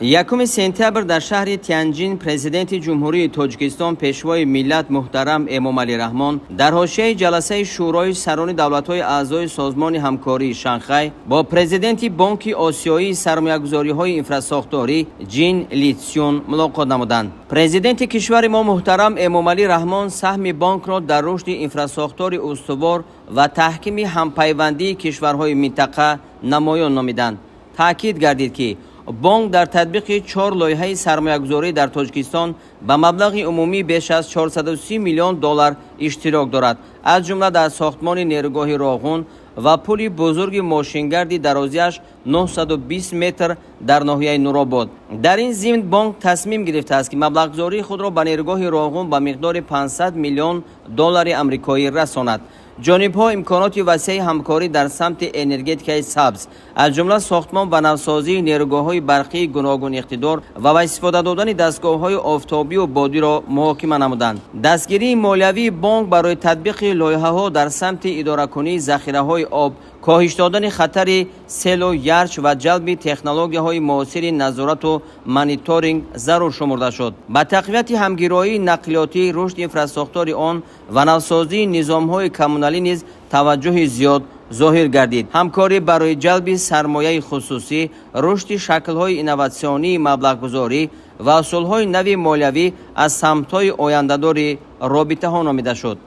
1 сентябр дар шаҳри Тянҷин Президенти Ҷумҳурии Тоҷикистон, Пешвои миллат муҳтарам Эмомалӣ Раҳмон дар ҳошияи ҷаласаи Шӯрои сарони давлатҳои аъзои Созмони ҳамкории Шанхай бо президенти Бонки Осиёии сармоягузориҳои инфрасохторӣ Ҷин Литсюн мулоқот намуданд. Президенти кишвари мо муҳтарам Эмомалӣ Раҳмон саҳми бонкро дар рушди инфрасохтори устувор ва таҳкими ҳампайвандии кишварҳои минтақа намоён номиданд. Таъкид гардид, ки бонк дар татбиқи чор лоиҳаи сармоягузорӣ дар Тоҷикистон ба маблағи умумӣ беш аз 430 миллион доллар иштирок дорад, аз ҷумла дар сохтмони нерӯгоҳи Роғун ва пули бузурги мошингарди дарозиаш 920 метр дар ноҳияи Нуробод. Дар ин зимн бонк тасмим гирифтааст, ки маблағгузории худро ба нерӯгоҳи Роғун ба миқдори 500 миллион доллари амрикоӣ расонад. Ҷонибҳо имконоти васеи ҳамкорӣ дар самти энергетикаи сабз, аз ҷумла сохтмон ва навсозии нерӯгоҳҳои барқии гуногуниқтидор ва ба истифода додани дастгоҳҳои офтобию бодиро муҳокима намуданд. Дастгирии молиявии бонк барои татбиқи лоиҳаҳо дар самти идоракунии захираҳои об, коҳиш додани хатари селу ярч ва ҷалби технологияҳои муосири назорату мониторинг зарур шумурда шуд. Ба тақвияти ҳамгироии нақлиётӣ, рушди инфрасохтори он ва навсозии низомҳои коммуналӣ низ таваҷҷӯҳи зиёд зоҳир гардид. Ҳамкорӣ барои ҷалби сармояи хусусӣ, рушди шаклҳои инноватсионии маблағгузорӣ ва усулҳои нави молиявӣ аз самтҳои ояндадори робитаҳо номида шуд.